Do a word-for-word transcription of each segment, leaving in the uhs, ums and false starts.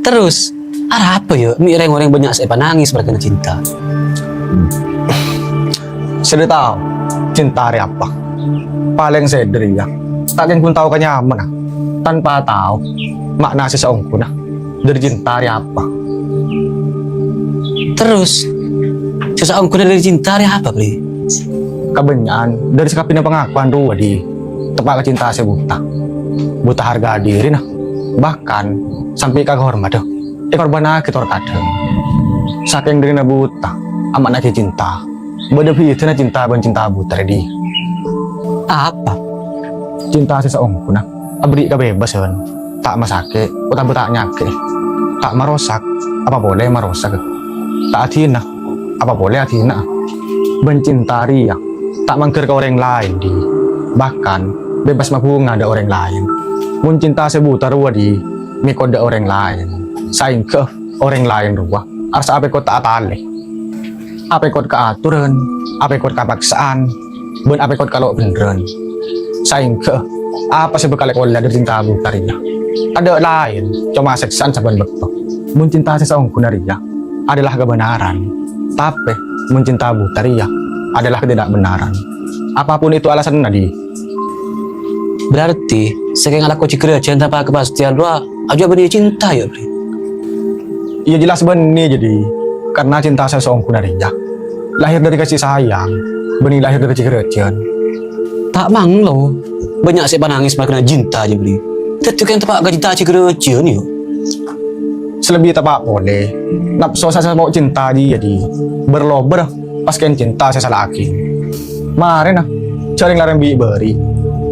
Terros, arapa, yâ, mè' rèng-orèng bânnya' sè èpanangès parkara cinta? Sè dâ' tao, cinta rèya apa? Palèng sèdâ rèya, ta' kèng ghun tao ka nyamana, tanpa tao makna sè saongghuna dâri cinta rèya apa. Terros, sè saongghuna dâri cinta rèya apa, Bri? Kabânnya'an dâri sakabbhiyânna pangakowan rowa, Di, teppa' ka cinta sè buta. Buta harga dirina, bahkan sampè' ka kahormadhâ èkorbhânnaghi tor kadhâng. Sakèng dârina buta, ama'na ghi' cinta. Bâdâ bhidhâna cinta bân cinta buta, Di. Apa? Cinta sè saongghuna aberri' kabebasân, ta' masakè' otabâ ta' nyakè'è, ta' marosak, apa polè marosak, ta' adina, apa polè adina. Bân cinta rèya ta' mangghâr ka orèng laèn, Di. Bahkan bebas mabhunga dâ' orèng laèn. Mon cinta sè buta rowa, Di, mèkot dâ' orèng laèn, saèngghâ orèng laèn rowa arassa apèkot ta' atalè. Apèkot ka atoran, apèkot ka paksaan, bân apèkot ka lo' bhendherrân. Saèngghâ apa sè bhâkal èkaollè dâri cinta buta rèya? Tadâ' laèn, coma sèksaan sabbhân bâkto. Mon cinta sè saongghuna rèya adalah kabhânaran, tapè mon cinta buta rèya adalah ketidakbenaran. Apapun itu alasanna, Di. Berarti, sè kèng alako jâgâ-rajâgân tanpa kapastèyan rowa ajuwâ bânnè cinta, yâ, Bri? Iyâ, jelas bânnè, Di, karna cinta sè saongghuna rèya lahir dâri kasih sayang, bânnè lahir dâri jâgâ-rajâgân. Ta' manglo, bânnya' sè èpanangès parkara cinta, yâ, Bri. Dhâddhi kèng teppa' ka cinta jâgâ-rajâgân, yâ. Sè lebbi teppa' polè, napso sè sapo' cinta jiyâ, Di, berlobar pas kèng cinta sè sala'aghi. Marèna, jhâ' rèng-larèng bi' bâri',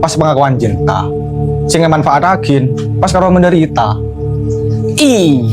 pas pangakowan cinta. Sè ngamanfaataghi, pas karo menderita. Ih,